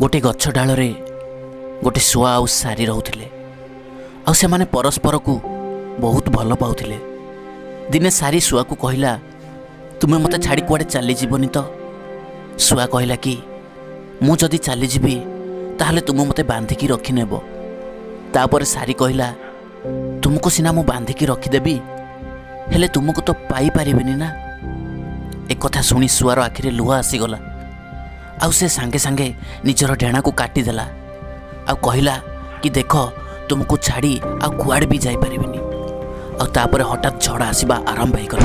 ଗୋଟେ ଗଛ ଡାଳରେ ଗୋଟେ ଶୁଆ ଆଉ ସାରି ରହୁଥିଲେ, ଆଉ ସେମାନେ ପରସ୍ପରକୁ ବହୁତ ଭଲ ପାଉଥିଲେ। ଦିନେ ସାରି ଶୁଆକୁ କହିଲା, "ତୁମେ ମୋତେ ଛାଡ଼ି କୁଆଡ଼େ ଚାଲିଯିବନି ତ?" ଶୁଆ କହିଲା କି, "ମୁଁ ଯଦି ଚାଲିଯିବି, ତାହେଲେ ତୁମେ ମୋତେ ବାନ୍ଧିକି ରଖିନେବ।" ତାପରେ ସାରି କହିଲା, "ତୁମକୁ ସିନା ମୁଁ ବାନ୍ଧିକି ରଖିଦେବି, ହେଲେ ତୁମକୁ ତ ପାଇପାରିବିନି ନା?" ଏକଥା ଶୁଣି ଶୁଆର ଆଖିରେ ଲୁହ ଆସିଗଲା, ଆଉ ସେ ସାଙ୍ଗେ ସାଙ୍ଗେ ନିଜର ଡେଣାକୁ କାଟିଦେଲା ଆଉ କହିଲା କି, "ଦେଖ, ତୁମକୁ ଛାଡ଼ି ଆଉ କୁଆଡ଼େ ବି ଯାଇପାରିବିନି।" ଆଉ ତାପରେ ହଠାତ୍ ଝଡ଼ ଆସିବା ଆରମ୍ଭ ହେଇଗଲା।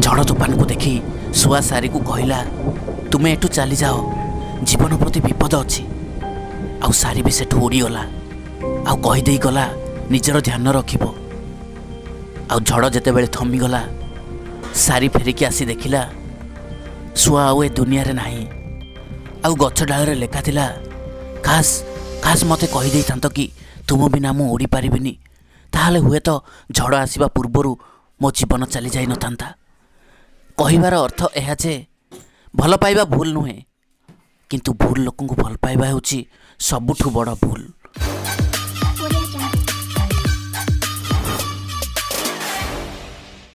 ଝଡ଼ ତୋଫାନକୁ ଦେଖି ଶୁଆ ସାରିକୁ କହିଲା, "ତୁମେ ଏଠୁ ଚାଲିଯାଅ, ଜୀବନ ପ୍ରତି ବିପଦ ଅଛି।" ଆଉ ସାରି ବି ସେଠୁ ଉଡ଼ିଗଲା ଆଉ କହିଦେଇ ଗଲା, "ନିଜର ଧ୍ୟାନ ରଖିବ।" ଆଉ ଝଡ଼ ଯେତେବେଳେ ଥମିଗଲା, ସାରି ଫେରିକି ଆସି ଦେଖିଲା ଶୁଆ ଆଉ ଏ ଦୁନିଆରେ ନାହିଁ। ଆଉ ଗଛ ଡାଳରେ ଲେଖା ଥିଲା, "ଖାସ୍ ଖାସ୍ ମୋତେ କହିଦେଇଥାନ୍ତ କି ତୁମ ବିନା ମୁଁ ଉଡ଼ିପାରିବିନି, ତାହେଲେ ହୁଏତ ଝଡ଼ ଆସିବା ପୂର୍ବରୁ ମୋ ଜୀବନ ଚାଲି ଯାଇନଥାନ୍ତା।" କହିବାର ଅର୍ଥ ଏହା ଯେ ଭଲ ପାଇବା ଭୁଲ ନୁହେଁ, କିନ୍ତୁ ଭୁଲ ଲୋକଙ୍କୁ ଭଲ ପାଇବା ହେଉଛି ସବୁଠୁ ବଡ଼ ଭୁଲ।